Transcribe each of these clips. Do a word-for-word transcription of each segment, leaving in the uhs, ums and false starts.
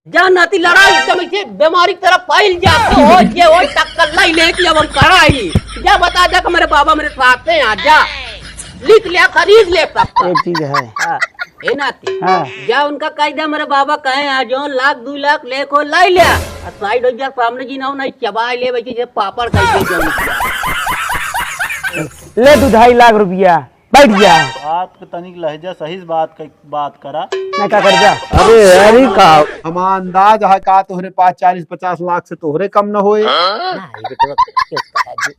जा नाती, लड़ाई एकदम ऐसे बीमारी की तरह फैल जात हो, ये हो टक्कर लाई ले कि अब हम कराई। जा बता दे कि मेरे बाबा मेरे साथ हैं, आ जा, लिख ले, खरीद ले सब। एक चीज है। हाँ, ए नाती, हाँ। जा उनका कह दे, मेरे बाबा कहे, आ जो लाख दो लाख ले को लाई ले, आ साइड हो जा, सामने जी ना हो, नहीं चबाई ले, वैसे जे पापड़ खाई दे। ले दो ढाई लाख रुपया। बैठ जा। बात के तनिक लहजा सही से बात क-, बात करा। मैं का कर जा? अरे यार, ई का? हमार अंदाज है का तोहरे पास चालीस पचास लाख से तोहरे कम न होए। ना, ये तो बस केस करा दे।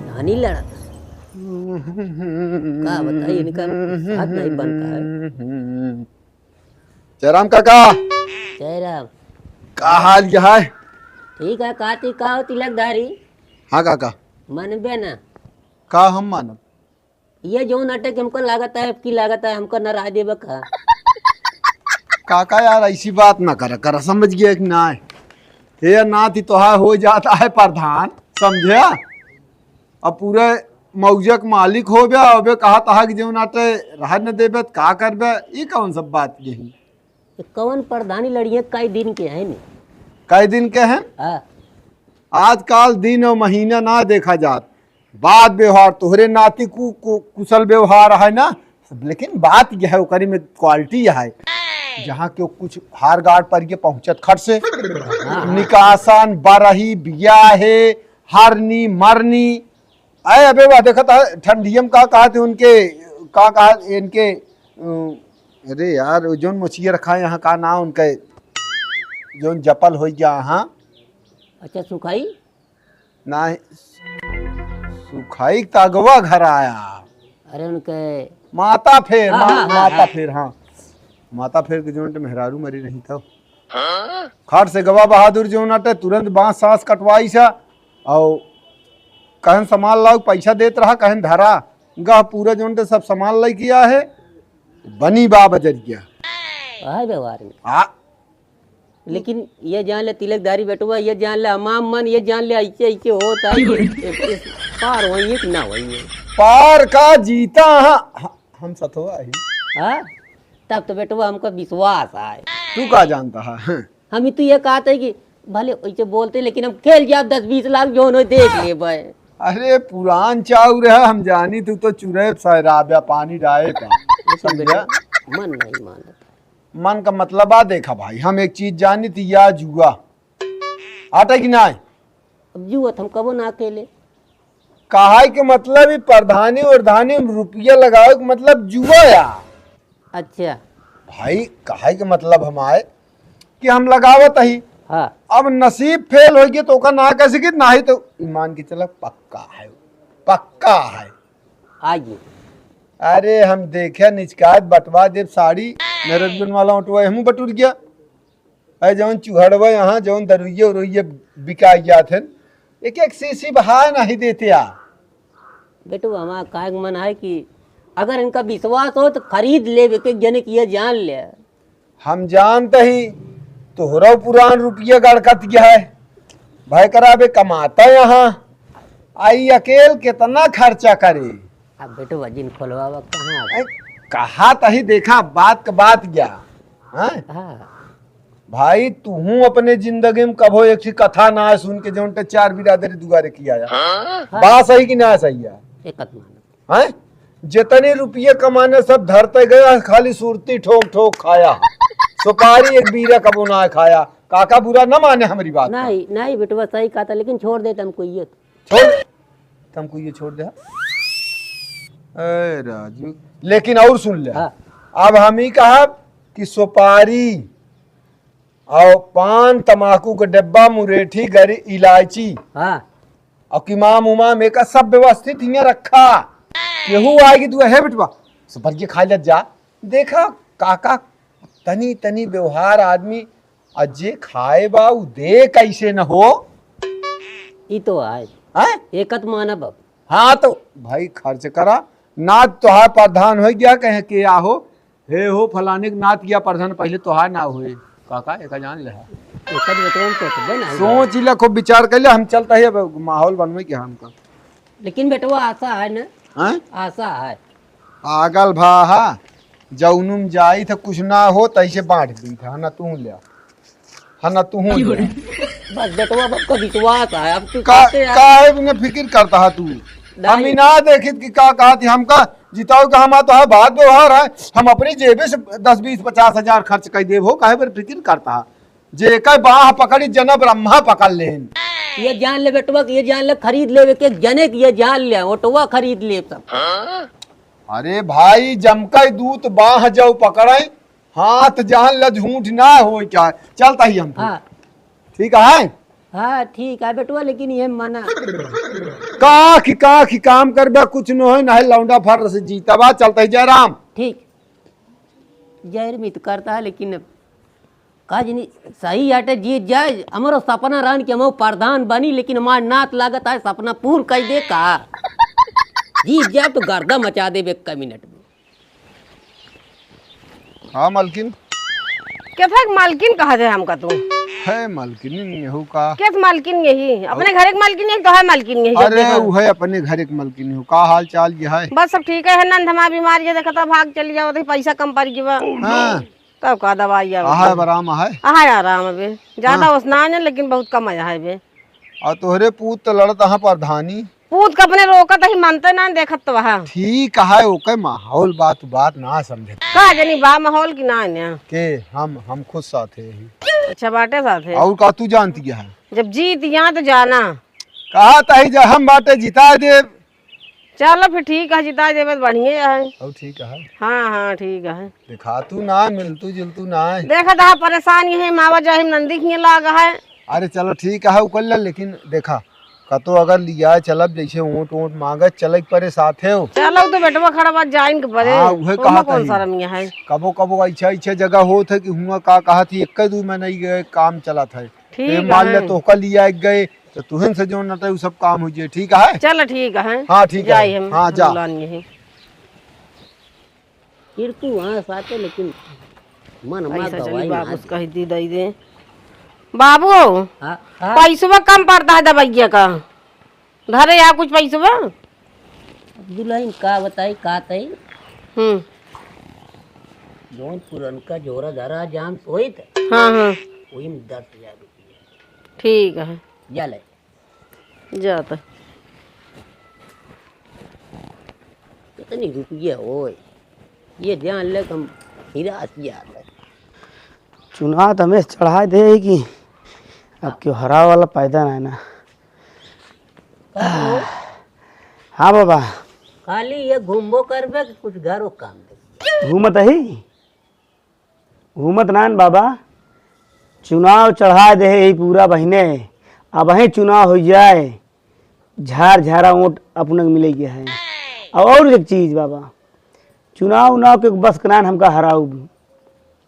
नानी लड़ा। का बताई, इनका साथ नहीं बनता है। जयराम काका। जयराम। का हाल है? ठीक है, काती का हो तिलकधारी? हाँ काका। मनबे ना। का हम मानब? ये जो नाटक हमको लागत है, अब की लागत है, हमको ना राय देबे का? काका यार, ऐसी बात ना करा, करा, समझ गया कि ना? हे नाती तोहार हो जाता है प्रधान, समझे? अब पूरे मौजा के मालिक होबे, अबे कहा तहा कि जौन आटे रह न देबे, त का करबे? ई कौन सब बात यही? ये कौन प्रधानी लड़िए, कई दिन के हैं ने? कई दिन के हैं? हाँ। आजकल दिन और महीना ना देखा जात, बात व्यवहार तोहरे नाती कु-, कु-, कुशल व्यवहार है ना, लेकिन बात यह है, ओकरी में क्वालिटी यह है, जहाँ के कुछ हार गाड़ पर के पहुँचत खट से, हाँ। निकासन, बरही, बियाहे, हरनी, मरनी, अरे अबे वाह, देखत है ठंडियम का कहा थे उनके, का कहा इनके, अ, अरे यार, वो जौन मोचिया रखा है यहाँ, का नाम उनके, जौन जपल हो गया, हाँ? अच्छा, सुखाई? ना, सुखाई त अगवा घर आया। अरे उनके माता फेर, हाँ, मा-, हाँ, हाँ, माता हाँ। फेर, हाँ। माता फेर के जौन मेहरारू मरी रही था। खट से गवा बहादुर जौन अटे, तुरंत बांस सांस कटवाई सा, और कहन सामान लाओ, पैसा देत रहा, कहन धरा, गह पूरा जौन ते सब सामान लई किया है, बनी बा बजरिया। आए व्यवहार में। आ। लेकिन ये जान ले तिलकधारी बेटवा, ये जान ले हमाम मन, ये जान ले ऐसे ऐसे होता है कि इस, इस पार वही है कि ना वही है। पार का जीता, हाँ, हाँ, हम सथवा ही। हाँ? तब तो बेटवा हमको विश्वास आए। तू का जानता है? हाँ। हम ही तो ये कहते हैं कि भले वैसे बोलते, लेकिन हम खेल जाब दस बीस लाख जौन हो देख लेबे। अरे पुरान चाउर है, हम जानी तू तो चुरे सैराब या पानी डाए का। लेकिन समझा? बेटा, मन नहीं मानता। मन का मतलब आ देखा भाई, हम एक चीज जानी थी, या जुआ। आटा कि नाय? अब जुआ त हम कबो ना खेले। कहाई के मतलब ई प्रधानी वरधानी में रुपया लगावे के मतलब जुआ या। अच्छा। भाई, कहाई के मतलब हम आए कि हम लगावत ही। हाँ। अब नसीब फेल हो गए तो ओका ना कह सकी, ना ही तो ईमान के चला पक्का है, पक्का है। आइए। अरे हम देखे निचकात बटवा देव साड़ी, मेरे रंजन वाला ओटवा हमू बटुर गया। अरे जौन चुहड़वा यहाँ, जौन दरुइये उरुइये बिका जात हन, एक एक सीसी बहा नहीं देते आ। बेटू, हमार काहे के मन है कि अगर इनका विश्वास हो तो खरीद लेब, एक एक जने के ये जान ले। हम जानते ही तोहरा पुरान रुपया गड़कत गया है, भाई करा बे कमाता यहाँ, आई अकेल कितना खर्चा करे। अब बेटू, वजिन खोलवावा कहाँ? ऐ, कहा तही देखा, बात का बात गया। हाँ? हाँ। भाई, तुहूँ अपने जिंदगी में कभो एक ही कथा ना सुन के जौन ते चार बिरादरी दुआरे किया है। हाँ। बात सही कि ना सही है? एक कथा मानो। हैं? जितने रुपये कमाने सब धरते गया, खाली सुरती ठोक ठोक खाया। सुपारी एक बीरा कबो ना खाया। काका बुरा ना माने हमारी बात का। नहीं, नहीं बेटवा, सही कहा था, लेकिन छोड़ देते हमको ये। छोड़, तुमको ये छोड़ दे। ए राजू, लेकिन और सुन ले। हाँ। अब हम ही कहा कि सुपारी और पान, तमाकू के डब्बा, मुरेठी, गरी, इलायची, हाँ। और किमाम उमाम, एका सब व्यवस्थित हियाँ रखा। केहू आएगी दुआ, "हे बेटवा, सुपारी खा ले जा।" देखा काका, तनी तनी व्यवहार आदमी, आ जे खाए बा, उ दे कैसे न हो? ई तो आए। हैं? एकत मानब अब। हाँ, तो भाई खर्च करा, नात तोहार प्रधान हो गया, कहे के आहो, हे हो फलाने के नात किया प्रधान, पहले तोहार ना होए। काका, एका जान ले। एकत बेटवा में तो होबे ना है। सोच ले, खूब विचार कर ले, हम चलता है, अब माहौल बनवे के हमका। लेकिन बेटवा, आशा है ना? हैं? आशा है। पागल भा हा। जौनुम जाई था कुछ ना हो, तैसे बांट दी था, ना तू ले, हाँ, ना तू ले। बस बेटवा, अब का विश्वास है, अब तू का, कहते हैं। काहे बिना फिक्र करता है तू? हम नहीं। ही ना देखित कि का कहा थी हमका, जिताओ का हमारा तो है बात व्यवहार है, हम अपनी जेबे से दस, बीस, पचास हजार खर्च कर देब हो, काहे पर फिक्र करता है? जेकर बाह पकड़ी जन ब्रह्मा पकड़ लेन। ये जान ले बेटवा, ये जान ले, खरीद लेवे के जने के, ये जान ले, ऑटोवा खरीद ले सब। अरे भाई, जमकई दूत बाह जौ पकड़े, हाथ जान ल झूठ ना होय क्या? चलता ही हम फिर। हाँ। ठीक है? हाँ, ठीक है बेटवा, लेकिन ये मना। काखी, काखी काम करबे, कुछ न होय, ना है लौंडा फर से जीतबा, चलता ही जयराम। ठीक। जयराम ही तो करता है, लेकिन अब का जनी सही आटे जीत जाए, हमरो सपना रहन कि हम प्रधान बनी, लेकिन हमार नात लागत है सपना पूर्ण कर दे का। जीत जाए तो गर्दा मचा देबे एक मिनट में। हाँ, मालकिन। केथक मालकिन कहा थे हमका तू? है मालकिन, यहू का? केथ मालकिन यही? अपने हाँ। घरे के मालकिन यही, तो है मालकिन यही, जब अरे, देखा। उ है अपने घरे के मालकिन यहू। का हाल चाल ये है? बस सब ठीक है, नंद हमार बीमार ये देखा था, भाग चली जाओ, तो पैसा कम पड़ गया। हाँ। तब का दवाई आवे? आहा, अब आराम है? आहा, आराम बे। ज्यादा हाँ। ओसना है, लेकिन बहुत कम आया है बे। और तोहरे पूत तो लड़त है प्रधानी। पूत का अपने रोकत ही मानते ना, देखत तो वहा। ठीक है, ओके माहौल बात, बात ना समझे। का जनी बा माहौल की ना है ना? के हम, हम खुद साथ है ही। अच्छा, बाटे साथ है। और का तू जानती है? जब जीत यहाँ तो जाना। कहा तही जब हम बाटे जिता देब। चलो फिर ठीक है, जिता देबे तो बढ़िया है। अब ठीक है। हाँ, हाँ, ठीक है। देखा तू ना, मिलतू जुलतू ना है। देखा था परेशान ये है, मावा जाहिम नंदी खिए लाग है। अरे चलो ठीक है, उ कर ले, लेकिन देखा, कतो अगर लिया चलब, जैसे ओट ओट मांगे, चले के परे साथे हो। चलो तो बेटवा खड़ा बात जाइन के परे। हाँ, उहे ओमा कहा कौन तही। शर्म ये है? कबो कबो ऐसा, ऐसा जगह होत है कि हुआ का कहा थी, एक दू महीने ही गए, काम चला था। ठीक ए, मान ले है। तोहका लिया एक गए, तो तुहन से जो नटे उ सब काम हो जाए, ठीक है? चल ठीक है। हाँ, ठीक है। जाई हम, हाँ, जा। हम लान यही। किरकू वहाँ साथे, लेकिन मन हमार पैसा चली गवाई ना बाबूस दे। कह दी दई दे। बाबू, हाँ, हाँ। पैसवा कम पड़ता है दवाइया का। धरे या कुछ पैसवा। अब दुल्हन का बताई, का तई? हम्म। जौन पुरनका झोरा धरा जान सोइत, हाँ, हाँ। वही में दस हजार रुपया। ठीक है। जा ले। जाता। कितनी रुपया होय? ये जान ले कि हम हीरा से जाता। चुनाव तो हमें चढ़ा दे कि अब क्यों हरावे वाला पैदा ना है ना। का हो? हाँ बाबा। खाली ये घूमबो करबे कि कुछ घरो काम दे? घूमत ही, घूमत नान बाबा। चुनाव चढ़ा दे ही पूरा बहिने, अब ही चुनाव हो जाए, झार झारा वोट अपने के मिले गया है। और एक चीज बाबा, चुनाव उनाव के बस के नान हमका हराऊ।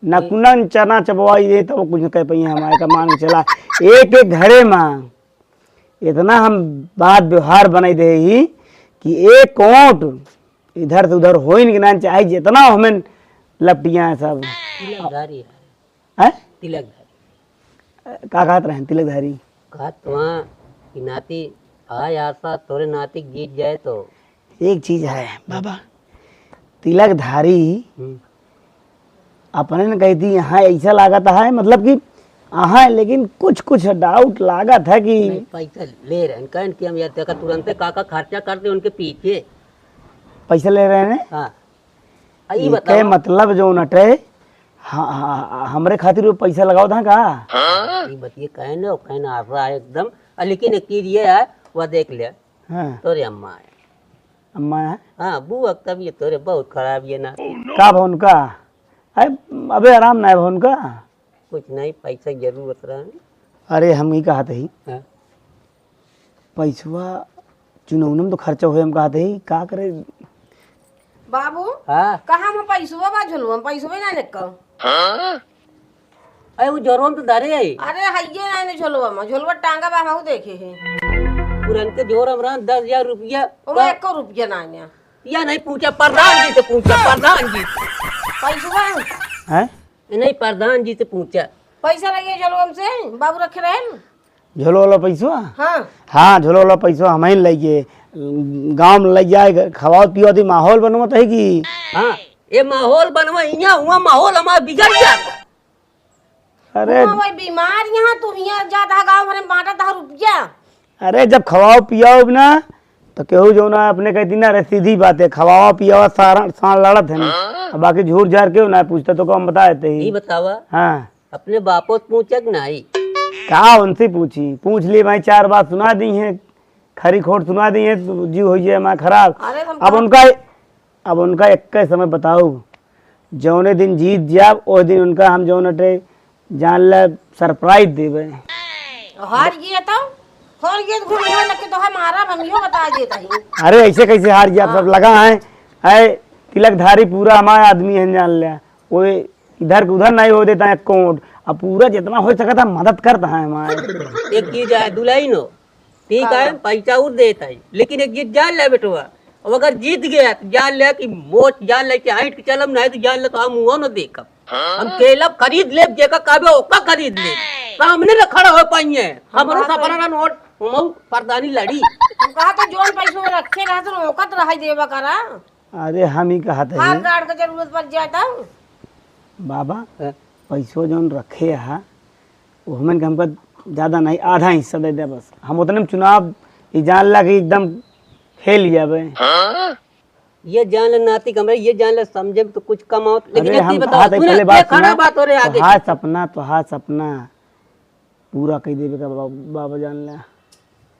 ना कुनन चना चबवाई दे, तब कुछ न कह पाइए हमारे का मान के चला। एक एक घरे में इतना हम बात व्यवहार बनाई दे ही कि एक वोट इधर से उधर होइन के ना चाहे, जितना हमें लपटियां हैं सब। तिलकधारी है। हैं? तिलकधारी। का कहत रहे हैं तिलकधारी? कहत वहाँ कि नाती आय आशा तोरे नाती जीत जाए तो। एक चीज है बाबा, तिलकधारी हम्म। अपने ने कही थी, यहाँ ऐसा लागत है, मतलब कि हाँ, लेकिन कुछ कुछ डाउट लागत है कि नहीं, पैसा ले रहे हैं, कहन कि हम यार देखा तुरंते काका खर्चा करते उनके पीछे। पैसा ले रहे हैं? हाँ। आ, ई इनके बतावा। मतलब जो नटे, हाँ, हाँ, हमरे खातिर वो पैसा लगावत है का? ई बतिए कहने और कहने आ रहा है एकदम। आ, लेकिन एक चीज ये है, वह देख ले। हाँ। तोरे अम्मा है। अम्मा है? हाँ, बुआ के तबीयत तोरे बहुत खराब ये ना। का भा उनका? अरे, अबे आराम ना है भा उनका। कुछ नहीं, पैसा की जरूरत रहे। अरे, हम ही कहत ही। हाँ। पैसवा चुनौनम तो खर्चा होए, हम कहत ही, का करे? बाबू, हाँ। कहाँ हम पैसवा बा झोलवा में? पैसवा ना निकल। हाँ? अरे, वो झोलवा में तो धरे है। अरे, हइये ना ने झोलवा में, झोलवा टांगा बा, हम देखे है। पुरनके झोरा में रहन दस हजार रुपया। ओमे का? एको रुपया ना आने। या नहीं पूछा, प्रधान जी से पूछा, प्रधान जी। पैसवा? हैं? नहीं, प्रधान जी से पूछा। पैसा लगे झोलवा में से, बाबू रखे रहे न। झोलो वाला पैसवा? हाँ। हाँ, झोलो वाला पैसवा हम ही लइए। गाँव में लइ जाए, खवाओ पियो दी, माहौल बनवत है कि? हाँ। ये माहौल बनवा, इहाँ हुआ माहौल हमारा बिगड़ जाता। अरे, हुआ वही बीमार यहाँ, तू यहाँ जाता है गाँव भर में बाँटत है रुपया। अरे, जब खवाओ पियाओ ना, तो केहू जो ना अपने कहती ना, अरे सीधी बात है, खवावा पियावा सारा सार लड़त है ना। अब बाकी झूठ झार केहू ना पूछता तो कम बता देते ही। ई बतावा, हाँ। अपने बापो से पूछे कि नहीं? का उनसे पूछी? पूछ लिए भाई, चार बात सुना दी हैं, खरी खोट सुना दी हैं, तो जीव हो जाए हमारा खराब। अरे हम अब कहा उनका, अब उनका एक समय बताऊ, जौने दिन जीत जाब, ओ दिन उनका हम जौन अटे जान ले surprise देबे। हार गए तो? हार गए तो घूम घूम लग के तो हमारा हम यो बता देता ही। अरे ऐसे कैसे हार गया? आप सब हाँ। लगा है, ऐ तिलकधारी पूरा हमारा आदमी है जान ले, वो इधर के उधर नहीं हो देता है कोट, अब पूरा जितना हो सकता है मदद करता है हमारे। एक चीज है दुल्हन हो, ठीक है, का? पैसा उर देता है, लेकिन एक चीज जान ले बेटवा, अब अगर जीत गया तो जान ले कि मोच जान ले कि हट के चलब, नहीं तो जान ले तो हम मुँह न देखब। हम केला खरीद लेब, जेका कहबे ओका खरीद लेब। सामने न खड़ा हो पाइए। हमरो हमार सपना तो का नोट, हम प्रधानी लड़ी। हम कहा तो जोन पैसो रखे रहा तो ओका तो रहाई देबा करा। अरे हम ही कहत हार है। गाड़ के जरूरत पड़ जाए तो। बाबा, हाँ। पैसो जोन रखे हा, वो हमन के हमका ज्यादा नहीं, आधा हिस्सा दे दे बस। हम उतने में चुनाव, ई जान ला कि एकदम खेल जाबे। ये जान ले नाती कमरे, ये जान ले समझे में तो कुछ कम आवत, लेकिन अरे एक चीज हम बताओ, कहा थे सुन, पहले ये बात खराब सुना, बात हो रही आगे। तोहार सपना, तोहार सपना पूरा कई देबे का बाबा, बाबा जान ले।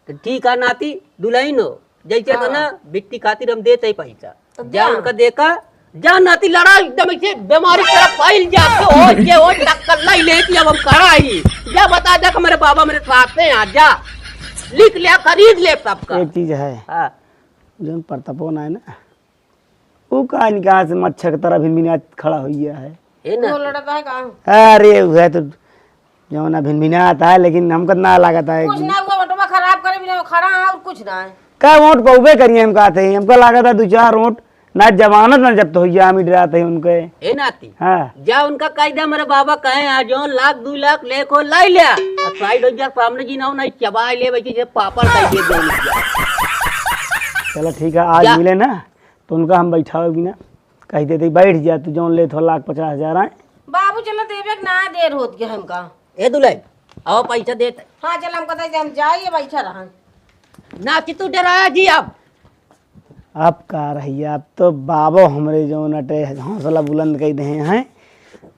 तो ठीक है नाती, दुल्हन हो, जैसे हाँ। तो ना बिट्टी खातिर हम देते ही पैसा। तो जा जा। उनका देखा, जा नाती लड़ा एकदम ऐसे बीमारी की तरह फैल जाते हो, ये हो टक्कर लाई लेती अब हम करा ही। जा बता दे कि मेरे बाबा मेरे साथ हैं, आ जा। लिख ले, खरीद ले सबका। एक चीज है, हाँ। जोन प्रतापो ना है ना, ऊ का इनका से मच्छर की तरह भिनभिनात खड़ा हो गया है। है ना? वो लड़ता है का? अरे, वह तो जौन ना भिनभिनात है, लेकिन हमका ना लागत है कुछ कि ना, वो ऑटोमा खराब करे बिना खड़ा है और कुछ ना है। का वोट पौबे करिए हम कहते हैं, हमका लागत है दो चार वोट ना जमानत ना जब्त हो गया, हम डराते हैं उनके। ए नाती, हाँ। जा उनका कह दे, मेरे बाबा कहे, आ जौन लाख दो लाख लेको लाई ले, आ साइड हो जा, सामने जी ना हो, नहीं चबाए ले, वैसे जे पापड़ खाई दे दो। चलो ठीक है, आज जा। मिले ना, तो उनका हम बैठावे बिना कह देते, "बैठ जा तू, जौन लेत हो लाख पचास हजार आए।" बाबू, चलो, देवे के ना देर होत के हमका। ए दुल्हन, आओ पैसा देत। हाँ, चल, हमका दे दे, हम जाइए, बैठा रहा। ना कि तू डराया जी अब। अब का रहिया, अब तो बाबो हमरे जौन अटे हौसला बुलंद कइ देहे हैं,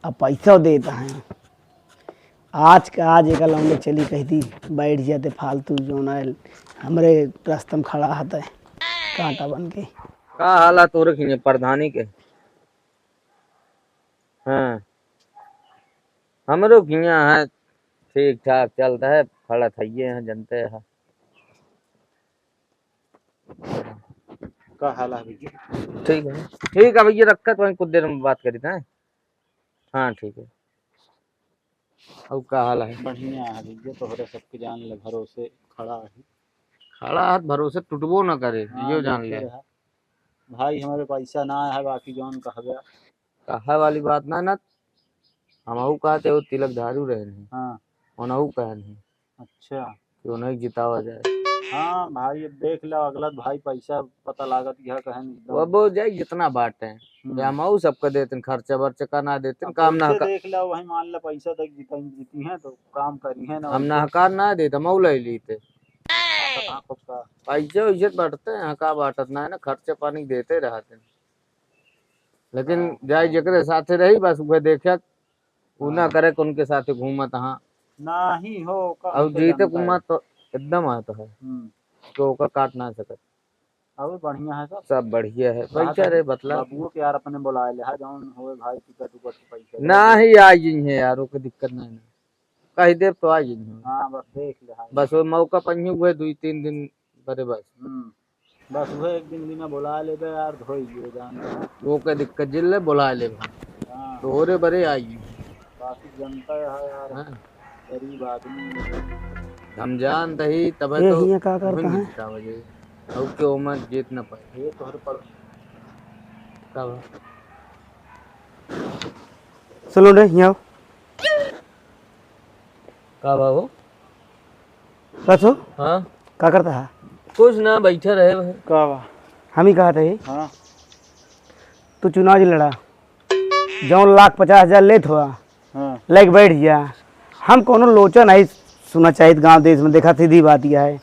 अब पैसो देत हैं। आज का आज एका लौंडे चली कहि दी, बैठ जाते फालतू जौन आयल, हमरे रास्ता में खड़ा हते, कांटा बन के। का हाल है तोरे खिने प्रधानी के? हाँ, हमरो खिया है, ठीक ठाक चलता है, खड़ा थइये हैं, जनते हैं। का हाल है भैया? ठीक है, ठीक है भैया, रखत वहीं कुछ देर में बात करी था। हाँ, ठीक है। अब का हाल है? बढ़िया है भैया, तोहरे सबके जान ले भरोसे खड़ा है। खड़ा हाथ भरोसे टूटबो न करे, हाँ, यो जान ले। है। भाई, हमारे पैसा ना है, बाकी जौन कहबे। कहे वाली बात ना, ना, हमहू कहते वो तिलक धारू रहे नहीं। हाँ। उनहू कहे नहीं। अच्छा। कि उन्हें जितावा जाए। हाँ भाई, अब देख लो, अगला भाई पैसा पता लागत यह कहे नहीं वो वो जाए जितना बांटे। हम्म। या मऊ सबके देते हैं, खर्चा बर्चा का ना देते हैं, अब काम ना वैसे का। देख लो, वही मान लो पैसा तक जीता, जीती हैं तो काम करी है ना हम वैसे। नहकार ना देते, मऊ ले लीते। हाँ, पक्का। पैसे वैसे तो बांटते हैं, का बांटत ना है ना, खर्चे पानी देते रहते हैं। लेकिन हाँ। जाए जेकरे साथे रही, बस उहे देखे, उ ना हाँ। करे कि उनके साथे घूमत हाँ। नाही हो, का और हमसे जीते जानता कुमार है। तो एकदम आता है, हम्म। तो ओकर काट ना सकत। और बढ़िया है सब। सब बढ़िया है। बात पैसा है रे बतला। बाबुओ के यार अपने बुलाए ले, हाँ, जौन होए भाई टिकट उकट के पैसा दे ना दे। ही आई है यार, ओके दिक्कत नहीं ना। कही देब तो आई है। हाँ, बस देख ले, हाँ। बस वो मौका पर ही हुए दो तीन दिन बरे बस। हम्म। बस उहे एक दिन बिना बुला लेबे यार, धोई लिए जान। ओके दिक्कत जिल्ले बुला लेबे। हाँ। तोहरे बरे आई। बाकी जनता है यार, हाँ। गरीब आदमी। हम जानते ही तबे ये तो हियाँ का करता है? बजे। अब क्यों मैं जीत ना पाए। ये तोहरे पड़। कब? सुनो रे, हियाँ आओ। का बा हो? बस हो? हाँ? का करता है? कुछ ना, बैठे रहे भाई। का बा? हम ही कहा थे। हाँ। तू चुनाव जी लड़ा, जौन लाख पचास हजार लेत हुआ, हाँ। लेके बैठ गया। हम कोनो लोचा नहीं सुना चाहित गांव देश में, देखा सीधी बात यह है।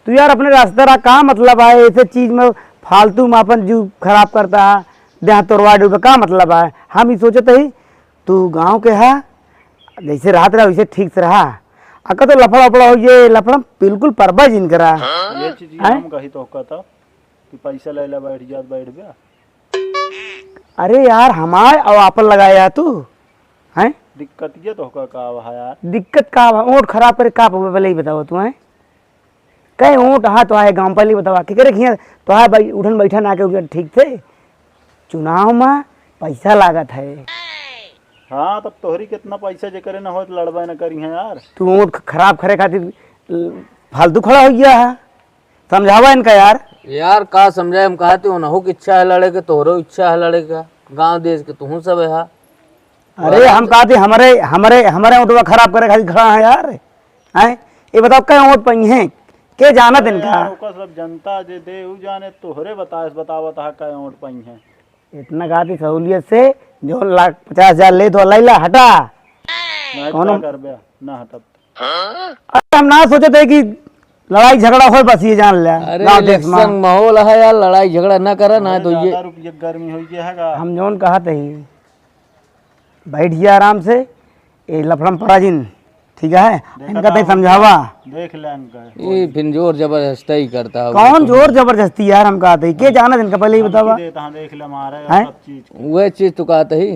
तू यार अपने रास्ते रहा, का मतलब है ऐसे चीज में फालतू में अपन जीव खराब करता है, देह तोड़वा डूबे, का मतलब है? हम ई सोचत ही तू गांव के है, जैसे रहत रहा वैसे ठीक से रहा। अगर तो लफड़ा वफड़ा हो, ये लफड़ा बिल्कुल परबा जिन करा। ये चीज हैं? हम कही तो कहता कि पैसा ले ले बैठ जात बैठ गया। अरे यार, हमार और आपन लगाया तू, हैं? दिक्कत ये तो का, का है यार? दिक्कत का है? ओंठ खराब करे का पवे, पहले ही बताओ तू, हैं? कहे ओंठ, हाँ, तो आए गाँव, पहले ही बतावा, के करे खिया, तो आए भाई, उठन बैठन आके उठन ठीक से। चुनाव में पैसा लागत है। हाँ, तब तोहरी कितना पैसा जेकरे न होत लड़बे न करी है यार। तू ओंठ खराब करे खातिर फालतू खड़ा हो गया है। समझावा इनका यार। यार, का समझाए, हम कहते हो, उनहु की इच्छा है लड़े के, तोहरो इच्छा है लड़े के, गांव देश के तुहू सब है। अरे, हम कहते हमरे, हमरे, हमरे ओंठवा खराब करे खातिर खड़ा है यार। हैं? ये बताओ, कई ओंठ पई हैं? के जानत इनका? यार, ओकर सब जनता जे दे, उ जाने, तोहरे बताए, बतावत हा, कई ओंठ पई हैं। इतना कहती सहूलियत से, जो लाख पचास हजार ले तो लैला, हटा। नहीं, कौनो का करबे? ना हटब। अरे, हम ना सोचत है कि लड़ाई झगड़ा होए, बस ये जान ले। अरे, गाँव देश में इलेक्शन माहौल है यार, लड़ाई झगड़ा ना करे, ना अरे, तो ये ज्यादा रुपये गर्मी हो गया है का? हम जौन कहत ही, बैठ गया आराम से, ये लफड़म पराजिन, ठीक है? देखा इनका था तई हम समझावा। देख ले इनका। ये फिर जोर जबरदस्ती ही करता है। कौन जोर जबरदस्ती यार, हम कहत ही, के जानत इनका, पहले ही धमकी बतावा। देता हाँ, देख ले मारे हैं? सब चीज। वह चीज तो कहत ही।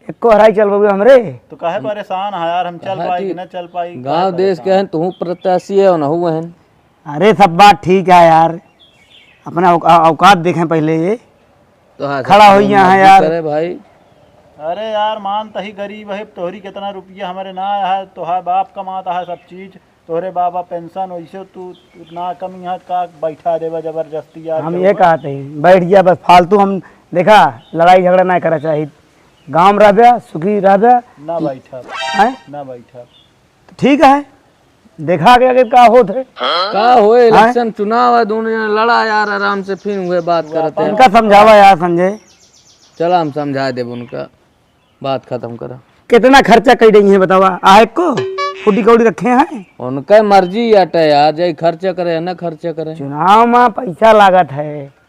एको हराई चल बउए हमरे। तो काहे परेशान है यार, हम चल कहा पाई कि कि ना चल पाई, काहे गाँव देश के परेशान? हैं, तू प्रत्याशी है, उनहु हैं। अरे सब बात ठीक है यार, अपना औका-, औकात देखें पहले ये। तो हाँ, खड़ा सब होइया है मर्जी यार। करे भाई। अरे यार, मान तही गरीब है, तोहरी कितना रुपया हमरे ना है, तोहार बाप कमाता है सब चीज, तोहरे बाबा पेंशन, वैसे तू ना कमी है, का बैठा देबा जबरदस्ती यार हम केहू ये का? कहत ही, बैठ गया बस, फालतू हम देखा लड़ाई झगड़ा ना करा चाहिए। गाँव में रहबे, सुखी रहबे। ना बैठब। हैं? ना बैठब। तो ठीक है, देखा के आगे का होत है। का होए, हैं? इलेक्शन चुनाव है, दोनों जने लड़ा यार आराम से, फिर हुए बात करते हैं। इनका समझावा यार संजय। चला, हम समझा देब उनका, बात खत्म करा। कितना खर्चा कई रही है बतावा, आहे को फूटी कौड़ी रखे हैं? उनका मर्जी अटे यार, जाई खर्चा करे या ना खर्चा करे। चुनाव में पैसा लागत है,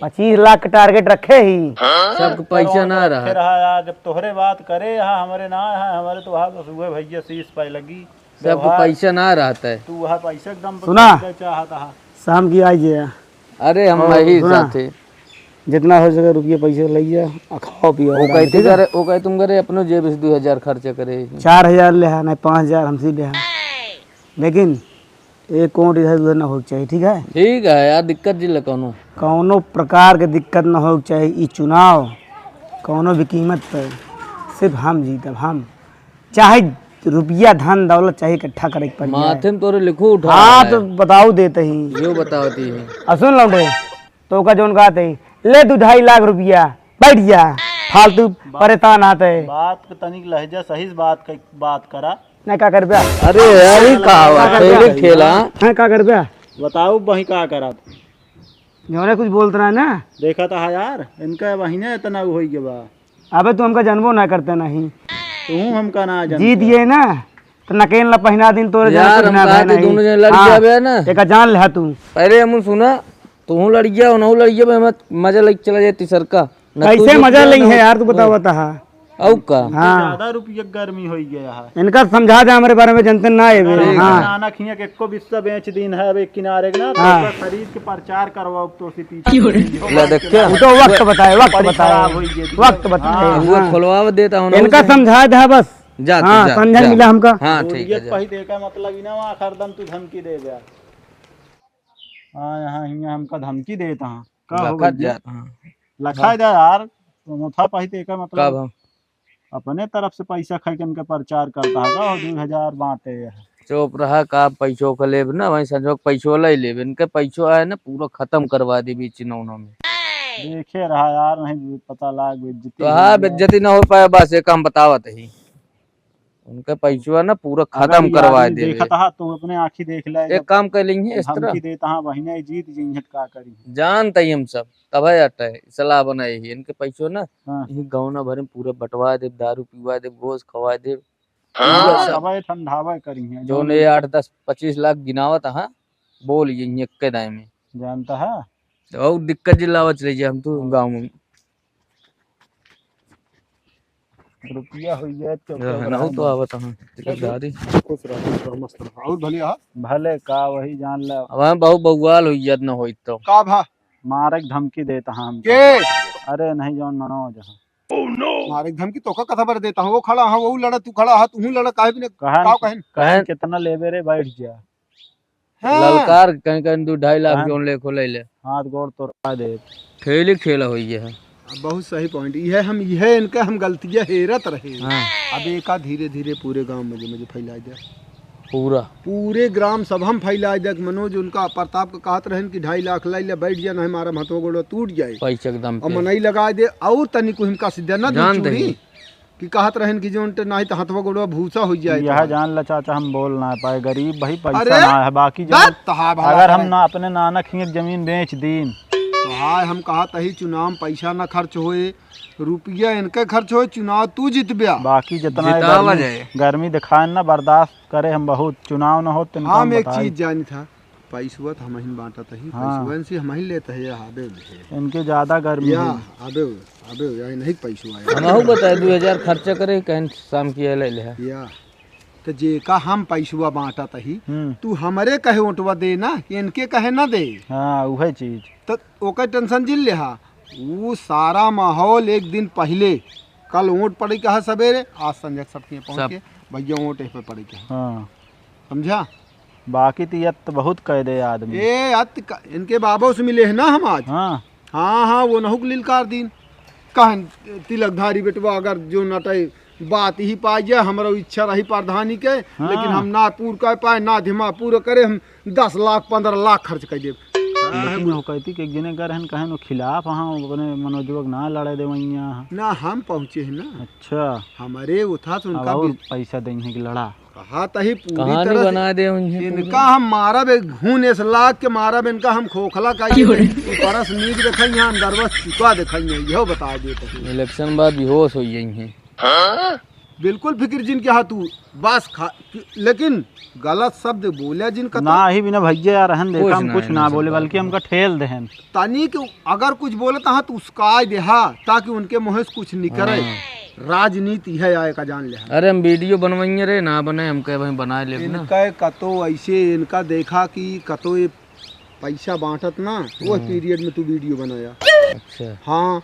पच्चीस लाख के टारगेट रखे ही। सबके पैसा ना रहा। रहा यार, जब तोहरे बात करे, यहाँ हमरे ना है, हमरे तो वहाँ बस हुए भैया शीश पे लगी। सबके व्यवहार। पैसा ना रहता है। तू वहाँ पैसा एकदम सुना। चाहता है। शाम की आई जे। अरे हम और वही सुना, साथे। जितना हो सके रुपये पैसे लइया, आ खाओ पियो वो आराम से, कहते ठीक है? करे, वो कहे तुम करे अपनो जेब से दो हजार खर्चा करे। चार हजार ले हा, नहीं पाँच हजार हमसे ले हा। लेकिन एक कोट इधर उधर ना होइक चाहिए, ठीक है? ठीक है यार, दिक्कत जिला कौनो। कौनो प्रकार के दिक्कत ना होइक चाहिए। ई चुनाव कौनो भी कीमत पर सिर्फ हम जीतब, हम। चाहे रुपया, धन, दौलत चाहे इकट्ठा करे के पड़ जाए। माथे में तोरे लिखो उठा हाँ, है। तो बताओ देते ही। जो बतावती है। आ सुन लौंडे, तो ओका जौन कहते ही, "ले दू ढाई लाख रुपया, बैठ जा, फालतू बात, परेशान आते।" बात के तनिक लहजा सही से बात क-, बात करा। नहीं, का करबे? अरे यार, ई का हुआ? का करबे? पहले खेला। हाँ, का करबे? बताओ, वही का करत? जौने कुछ बोलत रहा ना। देखा था यार, इनका बहिने इतना होई के बा। अबे तू हमका जानबो ना करते नहीं। तू हमका ना जानते। जीत गए ना, तो नकेल ला पहिना दिन तोरे जौन यार, कुछ हम ना कहा भाई थे नहीं। दोनों जने लड़ हाँ, जाबे ना। एका जान ले तू। पहले हम सुना, तू लड़ गया, उनहु लड़ गया, मैं मजा लेके चला जाए तीसर का। ना तू कैसे जीत मजा गया, लई ना है वो यार, तू बतावा ता। अउ का? हाँ। ज्यादा रुपया गर्मी होई गया है। इनका समझा दे, हमरे बारे में जनते ना आवे। ठीक है। हाँ। अचानक हियाँ के एको बिस्सा बेच दीन है, अब एक किनारे के ना, तो हाँ। ओकर खरीद के प्रचार करवाओ तो से पीछे। ले देख के। वो तो वक्त बताए, वक्त बड़ी बताए। खराब होई गई। वक्त बताए, हाँ। वो हाँ। खोलवा देता हूँ ना इनका उसे। समझा दे बस। जा तू, हाँ, जा, समझा जा। मिला हमका। हाँ, और ठीक ये है, जा। कही दे का मतलब ही ना, वहाँ हरदम तू धमकी दे दे। हाँ, यहाँ हियाँ हमका धमकी देता हाँ। का हो लखत गई? जात, हाँ। लखा दे यार, तो मोथा पाई तो एकर मतलब का भाव? अपने तरफ से पैसा खाई के इनके प्रचार करता है, का हो, दू हजार बांटे है। चुप रहा, का पैसो का लेब ना, वहीं संजोग पैसो ले लेब, इनके पैसो आए ना, पूरा खत्म करवा दे बीच नौनो में। देखे रहा यार, नहीं पता लाग बेइज्जती तो हाँ, होई है। बेइज्जती ना हो पाए, बस एक हम बतावत ही। उनके पैसवा ना पूरा अगर खतम ये करवा आदमी दे। देखत हा तो अपने आँखी देख ले, एक जब काम कर लेंगे इस तरह। धमकी देता हा, वही नहीं जीत जी, का करी? जानते ही हम सब, तब है अटे, सलाह बनाई ही। इनके पैसवा ना, हाँ। यही गाँव ना भरे में पूरा बंटवा दे, दारू पिवा दे, गोश खवा दे। हाँ। पूरा सब। तबे ठंडावे करी है, जौन जौन ये आठ, दस, पच्चीस लाख गिनावत हा, बोल ये यहीं के दाएँ में। जानता है? तो और दिक्कत जिलावा चले जाए हम तो हाँ। गाँव में। रुपया हो जाए तो हाँ, ओकरा ना हो तो बढ़ाई। आवत हाँ, टिकट गाड़ी। खुश रहो, खुश रहो, मस्त रहो। और भले हाँ? भले का वही जान ले। अब हम बहुत बवाल हो जात न होई तो। का भा? मारे के धमकी देता हाँ हमको। के? अरे नहीं, जौन मनोज हाँ। मारे के धमकी तो का कथा पर देता हूँ, वो खड़ा हाँ, वो लड़ा, तू खड़ा हाँ, तू लड़ा, काहे भी ना, कहन, का कहन? कहन कितना लेबे रे, बैठ जा। हाँ। ललकार कहीं, कहीं दू ढाई लाख हाँ। जौन लेखो ले ले। हाथ गोड़ तोड़ा दे। खेल ही खेल होई है। अब बहुत सही point। यह हम, यह इनका हम गलतियाँ हेरत रहे। हाँ। अब एका धीरे धीरे पूरे गांव में, में फैला दे। पूरा। पूरे ग्राम सभा में फैला दे कि मनोज उनका प्रताप का कहत रहन कि ढाई लाख लाई ले, बैठ जा, नहीं मारा हथवा गोड़वा टूट जाए। पैसा एकदम और पे। मनई लगा दे और तनी को हिमका सीधा ना दी जान चूड़ी। दही। कि कहत रहन कि जौन ते नाहीं त हथवा गोड़वा भूसा होइ जाए यह तोहार। जान ला चाचा, हम बोल ना पाए, गरीब भाई पैसा अरे, ना है, बाकी जौन दत्त हा भला अगर हम भाई। ना अपने नाना खिए जमीन बेच दीन। तो हाय, हम कहत ही चुनाव में पैसा ना खर्च होए, रुपया इनके खर्च होए, चुनाव तू जितब्या। बाकी जितना जितावा गर्मी, जाए। गर्मी दिखाए ना बर्दाश्त करे हम बहुत, चुनाव ना हो तो इनका हम हम एक बताई। चीज जानी था, पैसवा त हमहिन बांटत ही, हाँ। पैसवन से हमहिन लेत है, आबे उहे। इनके ज्यादा गर्मी या, हुई। आबे, आबे, या नहीं पैसवा है। हमहू बताए, दू हजार खर्चा करे, कहन शाम की ले ले। या, त जेका हम पैसवा बांटत ही, हम्म। तू हमरे कहे ओटवा दे ना, इनके कहे ना दे। हाँ, उहे चीज। त ओकर tension जिन लेहा। ऊ सारा माहौल एक दिन पहिले, कल ओट पड़े कहा सबेरे, आज संजय सब के पहुँच सब। के, भैया ओट एह पे पड़े कहा। हाँ। समझा? बाकी तो यत बहुत कह दे आदमी। ए, अत क-, इनके बाबो से मिले है ना हम आज। हाँ। हाँ, हाँ, वो नहुक लिलकार दीन। कहन, तिलकधारी बेटवा, अगर जो नटई बात ही पाई जाए, हमरो इच्छा रही प्रधानी के, हाँ। लेकिन हम ना पूर कर पाए, ना धिमा पूर करे, हम दस लाख, पन्द्रह लाख खर्च कर देब। लेकिन वो कहती कि एक जने गए रहन, कहन वो खिलाफ, हाँ, अपने मनोजवा के ना लड़े देवइया। ना, हम पहुँचे हैं ना। अच्छा। हमरे उठा से अब उनका और भी पैसा देंगे कि लड़ा। कहा तही पूरी कहानी तरह से बना दे उन्हें इनका पूरा। हम मारब, एक घून इस लाख के मारब, इनका हम खोखला का क्यों रे? ऊपर से नीक देखाई, यहाँ अंदर बस चुका देखाई, यहो बता देते हैं। Election बाद बेहोश हो जाई हैं। बिल्कुल फिक्र जिन के हा तू, बस खा, लेकिन गलत शब्द बोला जिन का तो ना ही बिना भैया यार रहन दे, कुछ हम ना, कुछ ना ना सब बोले, बात बल्कि है। हमका ठेल देहन। तनी के अगर कुछ बोलत हा तो उसका देहा, ताकि उनके मुँह से कुछ निकले। हाँ। राजनीति है आए का जान ले। अरे हम video बनवाइए रे, ना बने, हम कहे भाई बनाए लेब ना। इनका कतो ऐसे, इनका देखा कि कतो ये पैसा बांटत ना, वो हम्म। Period में तू video बनाया। अच्छा। हाँ,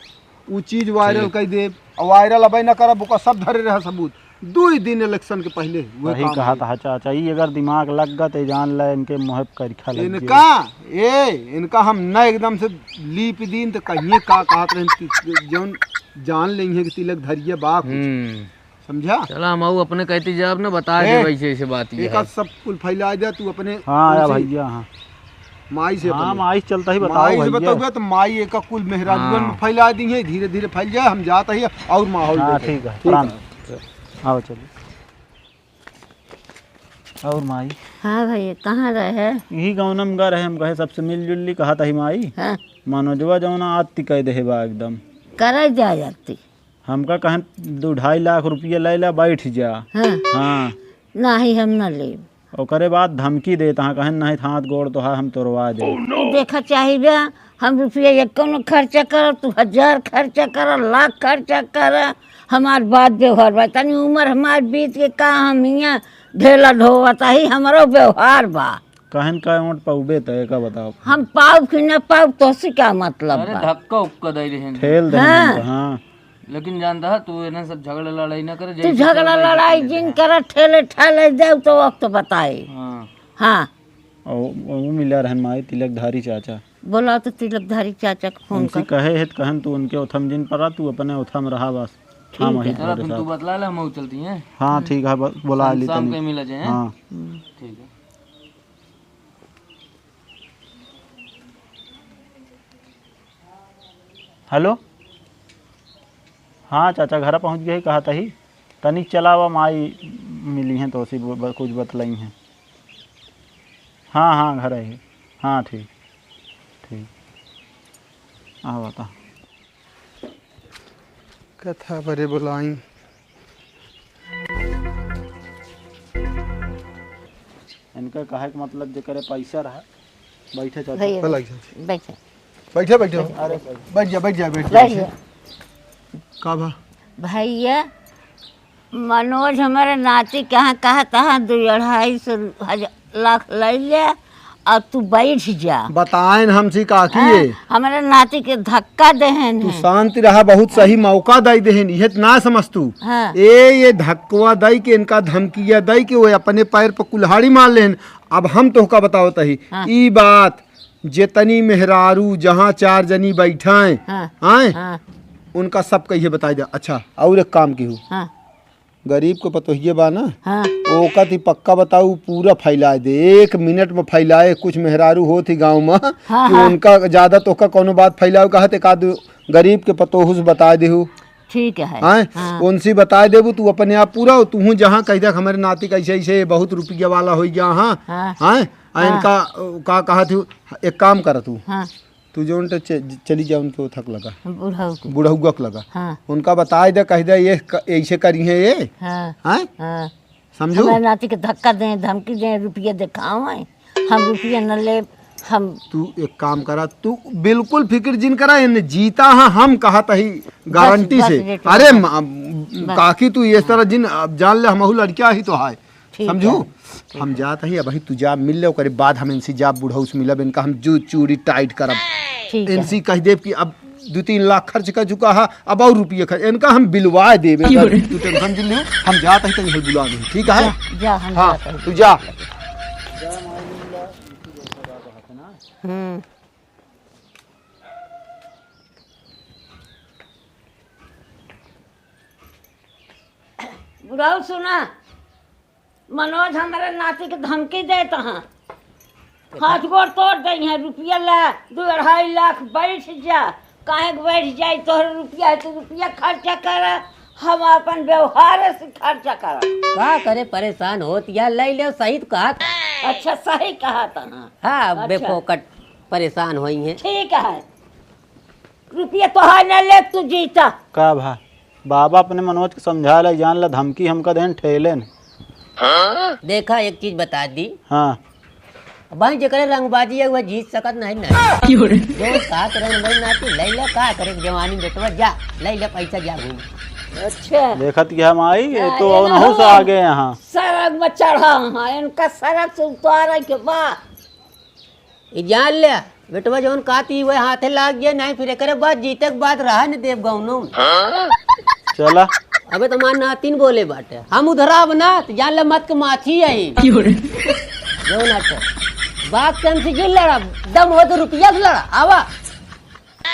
उ चीज viral ठीक। कर दे, और viral अबे ना करब, ओकर सब धरे रहे सबूत। दू ही दिन election के पहले वह सही काम कहा है। था चाचा, ई अगर दिमाग लग गत, जान ले इनके मुँह पे करिखा लग इनका, गया। ए, इनका हम न एकदम से लीप दीन तो कहिए का कहत रहे, जौन जान लेंगे कि तिलकधरिया बा कुछ। हम्म। समझा? चला, हम आऊ अपने कहती जाब ना, बता दे ए, वैसे, ऐसे बात ये एक है। आध सब कुल फैला दे तू अपने हाँ, या उनसे। भैया, हाँ। माई से हाँ, अपने। माई से चलता ही बताओ माई से भैया। बताओगे तो माई एक कुल मेहराजगंज हाँ। में फैला दी है, धीरे धीरे फैल जाए, हम जाता ही और माहौल हाँ, देते हैं। ठीक है, ठीक प्रणाम। है। आओ, चलो। और माई? हाँ भैया, कहाँ रहे? यही गाँव में गा रहे, हम कहे सबसे मिलजुल ली, कहा था ही माई। हाँ। मनोजवा जौन आत्ती कह दे बा एकदम। करे जा जाती। हमका कहन, "दू ढाई लाख रुपया ले ला, बैठ जा।" हाँ। हाँ। नाही, हम न लेब। ओकरे बाद धमकी देत हाँ, कहन, "नहीं, हाथ गोड़ तोहार हम तोड़वा दे।" तू देखा चाहिबे, हम रुपया एक कौनो खर्चा करब, तू हजार खर्चा कर, लाख खर्चा कर, हमार बात व्यवहार बा। तनी उम्र हमार बीत के का हम हियाँ ढेला ढोवत ही, हमरो व्यवहार बा। कहन का ओट पउबे त एका बताओ। हम पाउब कि न पाउब, तोसे का मतलब अरे बा? धक्का उक्का दे रहे हैं। ठेल दे हाँ। हाँ। लेकिन जानता है, तू इन्हें सब झगड़ा लड़ाई ना करे, तू जैसे झगड़ा चल रहा है, लड़ाई जैसे जिन चल रहा है। करे, ठेले ठाले जाओ तो वक्त बताए। हाँ। हाँ। और वो मिला रहन माई तिलकधारी चाचा। बोला तो तिलकधारी चाचा के फोन उनसे कर। कहे है त कहन तू उनके ओथम जिन परा, तू अपने ओथम रहा बस। ठीक हम है। वही चला, तोरे फिर तू साथ। बतला ले, हम चलती हैं। हाँ, ठीक है, ब-, बुला शाम, ली शाम तनी। के मिला जाए, हैं? हाँ। हम्म। ठीक है। हेलो, हाँ चाचा, घर पहुँच गए, कहा तही तनिक चलावा, माई मिली हैं तो उसी ब-, ब-, कुछ बतलाई हैं। हाँ, हाँ, घर है। हाँ, ठीक, ठीक। हाँ, बता। कथा बरे बुलाई। इनका कहे के मतलब जेकरे पैसा रहा, बैठे चाचा। भैया, पलक जा। बैठे। बैठे, बैठे। अरे, बैठ जा, बैठ जा, बैठ जा। बैठ जा। का भा? भैया, मनोज हमारे नाती कहाँ, कहाँ, कहाँ दो अढ़ाई सौ हजार, लाख ले ले और तू बैठ जा। बताएन हमसे काकी हाँ, ये। हमारे नाती के धक्का देहन तू है। शांति रहा, बहुत सही मौका दई देहन, इहे त ना समझ तू। हाँ। ए, ये धक्कवा दई के, इनका धमकिया दई के, वो अपने पैर पर कुल्हाड़ी मार लेहन। अब हम तोहका बतावत ही, हाँ। ई बात जेतनी मेहरारू जहाँ चार जनी बैठाएं, हाँ। आए, हाँ। उनका सब कहिए बताई दे। अच्छा, और एक काम की हो, हाँ। गरीब के पतोहिए बा ना, हाँ। ओका ती पक्का बताऊ, पूरा फैलाए दे, एक मिनट में फैलाए। कुछ मेहरारू होत ही गाँव में हाँ, कि हाँ। उनका ज्यादा तोहका कौनो बात फैलाओ कहा, ते का दू गरीब के पतोहू से बताए देहू। ठीक है। हैं? हाँ। उनसे बताए देबू, तू अपने आप पूरा, तू जहाँ कह दे, "हमारे नाती कैसे ऐसे बहुत रुपया वाला हो गया, हाँ।" हाँ। हैं? आ हाँ। इनका, का कहा थी, एक काम कर तू। हाँ। तू जौन टे चे-, चली जा उनके ओथक लगा। बुढ़ऊ के। बुढ़उआ के लगा। हाँ। उनका बताए दे, कह दे, "ये क-, ऐसे करी है ये।" हाँ। हैं? हाँ। समझू? हमारे नाती के धक्का दें, धमकी दें, रुपया दिखाओ हैं। हम रुपया न ले, हम तू एक काम करा, तू बिल्कुल फिक्र जिन करा, इन्हें जीता है, हम कहा तही गारंटी बस, से। बस, अरे बस। म-, बस। काकी, तू इस तरह जिन, अब जान ले, हमहू लड़किया ही तो है। ठीक समझू? है, ठीक हम है। जात ही, अबही तू जा, मिल ले, ओकरे बाद हम इनसे जा, बुढ़ऊ से मिलब, इनका हम जू चूड़ी टाइट करब। ठीक है। इनसे कह देब कि अब दो तीन लाख खर्च कर चुका है, अब और रुपये खर्च, इनका हम बिलवा देबे। क्यों रे? तू टेंशन जिन लियो, हम जात ही, तनी हल बुला दे, ठीक है? जा, जा, हम हाँ, जात ही। तू जा। हम्म। बुढ़ऊ सुना, मनोज हमारे नाती के धमकी देत हैं, हाथ गोड़ तोड़ दे हैं, रुपया ला, दो अढ़ाई लाख, बैठ जा। काहे के बैठ जाई, तोहरे रुपया है, तू रुपया खर्चा कर, हम अपन व्यवहार से खर्चा कर। का करे, परेशान होत या, ले ले, सही तो कहा था। अच्छा, सही कहा था। हाँ, अच्छा। बेफोकट परेशान होई हैं। ठीक है, रुपया तोहार न ले, तू जीता। का भा? बाबा अपने मनोज के समझा ले, जान ला धमकी हमका देन, ठेलेन। देखा, एक चीज बता दी। हाँ। भाई, जेकरे रंगबाजी है, वह जीत सकत नहीं ना। क्यों रे? जो साथ रंग भाई ना, तू ले ले, का करे जवानी बेटवा, जा, ले ले पैसा, जा घूम। अच्छा। देखत कि हम आई, ये हाँ, तो ये ना अउनहू से हो। आगे यहाँ। सरग में चढ़ा हाँ, इनका सरग से उतारे के बाद। ई जान ले, बेटवा जौन कहती वह हाथे लाग गया, नहीं फिर एकरे बाद जीते के बाद रहा न देव गौनो में। चला। अबे तो मार नातिन बोले बाटे, हम उधराब ना, तो जान ले मत के माथी आई। क्यों रे? जौन आटे। बात से हमसे जिन लड़ा, दम हो तो रुपया से लड़ा, आवा।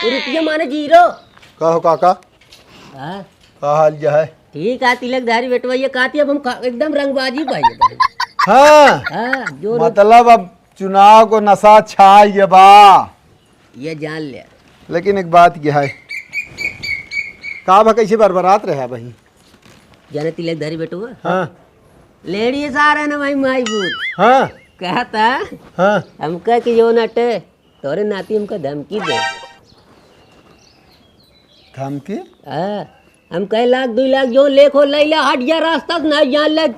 वो रुपया माने जीरो। का हो काका? हाँ? का हाल जा है? ठीक है, तिलकधारी बेटवा, ये कहती अब हम का-, एकदम रंगबाजी भाई। हाँ। हाँ, जो मतलब अब चुनाव को नशा छा गया बा। ये जान ले। लेकिन एक बात यह है, का बा, कैसे बरबरात रहे भाई? जाने तिलकधारी बेटवा? हाँ। लेडी सारे ना भाई, माई बूत। हाँ। कहता, हाँ। हमका कि जो नटे, तोरे नाती हमका धमकी दे। धमकी? हाँ। हम कहे, "लाख, दुई लाख जो लेखो लैला, हट जा रास्ता से, ना जान ले,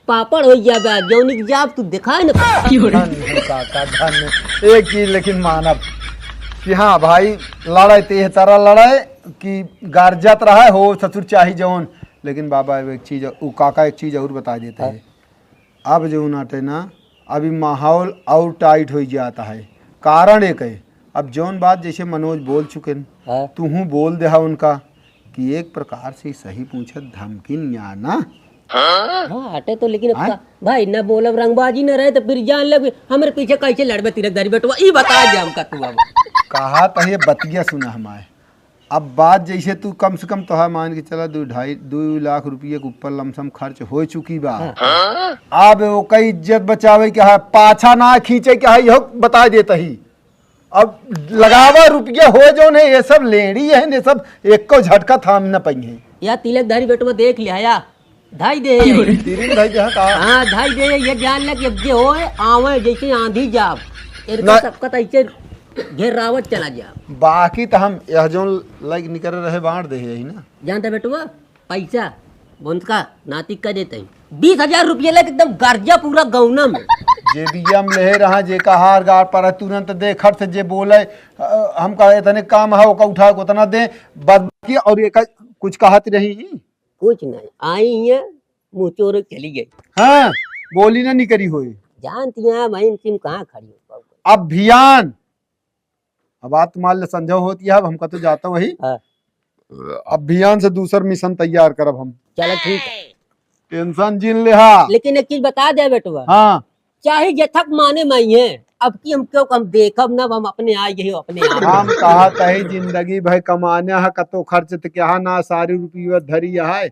पापड़ हो जाबे, जौनी के जाब तू दिखाए न पाबे।" धन्य हो काका, धन्य। एक चीज लेकिन मानब कि हाँ भाई, लड़े ते एह तरह लड़े कि गरजत रहे हो ससुर चाही जौन। लेकिन बाबा एक चीज, उ काका एक चीज और बता देते हैं। हाँ। अब जौन आटे ना, अभी माहौल और टाइट हो जाता है। कारण एक है, अब जौन बात जैसे मनोज बोल चुके हैं, हाँ। तूहू बोल दे हा उनका कि एक प्रकार से सही पूछत धमकी निया ना। हाँ, आटे तो लेकिन अब हाँ? का, भाई, न बोलब रंगबाजी न रहे तो फिर जान ले हमरे पीछे कैसे लड़बे तिलकधारी बेटवा, ई बता दे हमका तू अब। कहा तो ये बतिया सुना हमारे। अब बात जैसे तू कम से कम तोहार मान के चला, दो ढाई, दो लाख रुपये के ऊपर लमसम खर्च हो चुकी बा। हाँ। अब ओकर इज्जत बचावे के है, पाछा ना खींचे के है, इहो बता देता ही। अब लगावा रुपया हो जौन है, ये सब लेड़ी है, ये सब एको झटका थाम न पाई है। या तिलकधारी बेटवा देख लिया या, धाई दे। तीरिन धाई दे, हाँ, का? हाँ, धाई दे, ये जान ले कि अब जे होए, आवे जैसे आंधी जाव। इनका ना। सबका तो ऐसे घेरावत चला जाव। बाकी तो हम यह जौन लाइक निकर रहे, बांट दे यही ना। जानता बेटवा, पैसा बोंद का नाती का देते हैं। बीस हजार रुपया लेके एकदम गर्जा पूरा गौना में। जे बिया में लेहे रहा, जे का हार गाड़ पर तुरंत दे, खट से जे बोले, अ, हमका इतने काम है, ओका उठा के उतना दे, बाद बाकी और ये का, कुछ कहत रही? कुछ नहीं, आई है, मुँह चोर चली गई। हाँ, बोली ना निकरी होई। जानती हैं, मैं इनकी कहाँ खड़ी हूँ। अभियान, अब बात मान ले, संझा होती है, अब हमका तो जाता वही। हाँ। अभियान से दूसर मिशन तैयार करब हम। चलो ठीक है। टेंशन जिन लेहा। लेकिन एक चीज बता दे बेटवा। हाँ। चाहे जथक माने माई है, अब की हम क्यों हम देखब ना, हम अपने आ गए अपने आप। हम कहा तही जिंदगी भर कमाने है, कतो खर्च त क्या ना, सारी रुपये धरी है।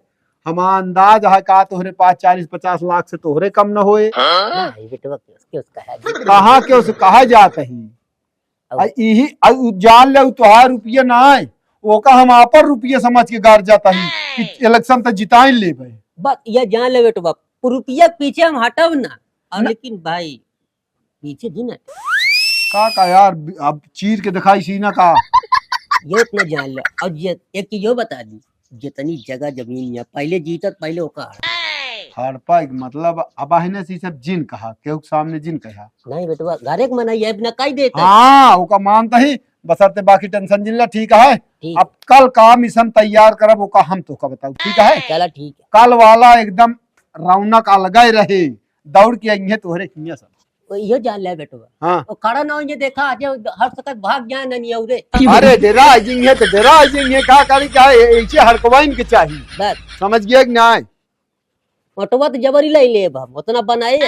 हमार अंदाज है का तोहरे पास चालीस पचास लाख से तोहरे कम न होए। नहीं बेटवा, क्यों, क्यों कहा जी? कहाँ क्यों से कहा जात ही? और आ इही, आ उ जान ले, उ तोहार रुपया ना आए, ओका हम आपन रुपया समझ के गार जाता ही कि इलेक्शन त जिताइन लेबे। बस ये जान ले बेटवा, रुपया के पीछे हम हटब ना। और ना। लेकिन भाई, पीछे दिन हटे। का, का यार, अब चीर के दिखाई सीना का। ये इतना जान ले। और ये एक चीज यो बता दी, जितनी जगह जमीन है, पहले जीतत, पहले ओका हड़प। हड़पा के मतलब, अब अहने से सब जिन कहा, केहू के सामने जिन कहा। नहीं बेटवा, घरे के मनई है, बिना कही देते। हाँ, ओका मानता ही, बसरते बाकी टेंशन जिन ला, ठीक है? ठीक। अब कल का मिशन तैयार करब, ओका हम तोका बताऊ, ठीक है? चला ठीक है। कल वाला एकदम रौनक अलगे रहे, दौड़ के अइहे तोहरे हियाँ सब। वो इहो जान ले बेटवा। हाँ। वो खड़ा ना होइए, देखा, आज हर सकत भाग जाए ना नहीं रे। अरे डेरा जिंगे तो डेरा जिंगे, का करी, का ए-, ऐसे हड़कवाइन के चाही। बस। समझ गया कि नाई? ओटवा तो जबरी ले लेब हम, उतना बनाए।